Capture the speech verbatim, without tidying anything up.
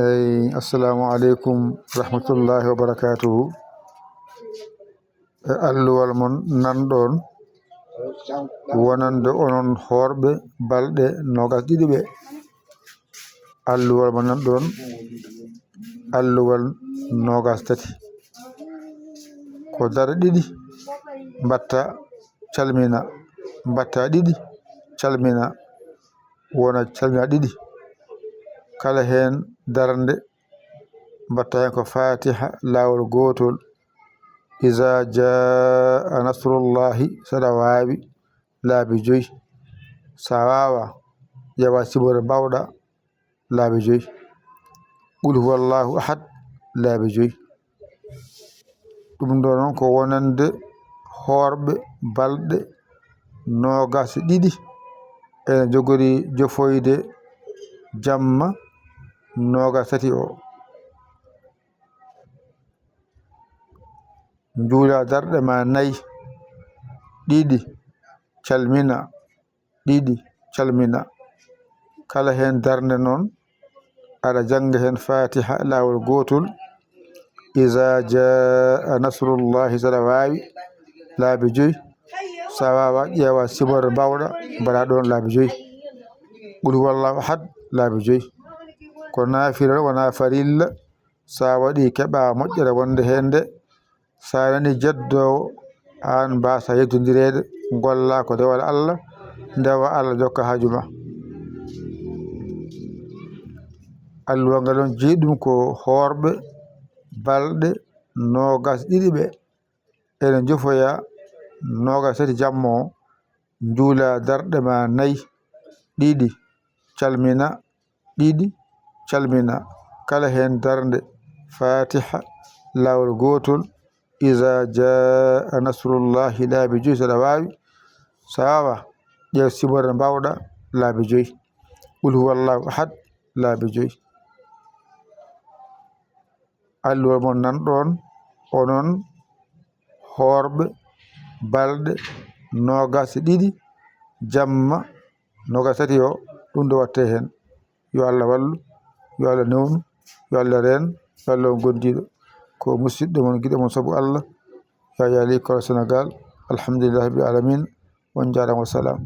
Eyi, assalamu aleykum rahmatullahi wa barakatuhu. E alluwal mon nanɗon wonande onon hoorɓe balɗe nogas ɗiɗi ɓe. Alluwal mo nanɗon, alluwal nogas tati. Ko dare ɗiɗi mbatta calmina, mbatta ɗiɗi calmina, wona calmina ɗiɗi. Kala heen darnde mbatta heen ko Fatiha laawol gootol. Iza jaa nasrullahi, saɗa waawi laabi joyi. Sa waawa, ƴeewa sibore mbawɗa laabi joyi. Qul huwallahu ahad laabi joyi. Ɗum ɗo noon ko wonande hoorɓe balɗe nogas e ɗiɗi ene jogori jofoyde jamma nogas tati o. Njuula darɗe ma nayi, ɗiɗi calmina, ɗiɗi calmina. Kala heen darnde noon aɗa jannga heen Fatiha laawol gootol. Iza jaa nasrullahi, saɗa waawi laabi joyi. Sa waawa, ƴeewa sibore mbawɗa, mbaɗa ɗoon laabi joyi. Qul huwallahu ahad laabi joyi. Ko naafila, wona farilla. Sa waɗi keɓa moƴƴere wonde heen nde. Sa nani jeddoowo, aan mbasa yeddondireede, ngolla ko dewal Allah, ndewa Allah jokka haaju ma. Alluwa ngal on jeyi ɗum ko hoorɓe balɗe nogas ɗiɗi ɓe. Ene jofoya nogas tati jamma o, njuula darɗe ma nayi, ɗiɗi calmina, ɗiɗi calmina. Kala heen darnde Fatiha laawol gootol. Iza jaa nasrullahi laabi joyi saɗa waawi. Sa waawa, ƴeew sibore mbawɗa laabi joyi. Qul huwallahu ahad laabi joyi. Alluwal mon nanɗon onon hoorɓe balɗe nogas e ɗiɗi jamma nogas tati o, ɗum ɗo watte heen. Yo Allah wallu, yo Allah newnu, yo Allah reen, yo Allah on gondiiɗo. Ko musidɗo mon, giɗo mon sabu Allah, Yaya Leye Kolo Sénégal. Alhamdulillahi rabbil alamin. On njaaraama, wassalam.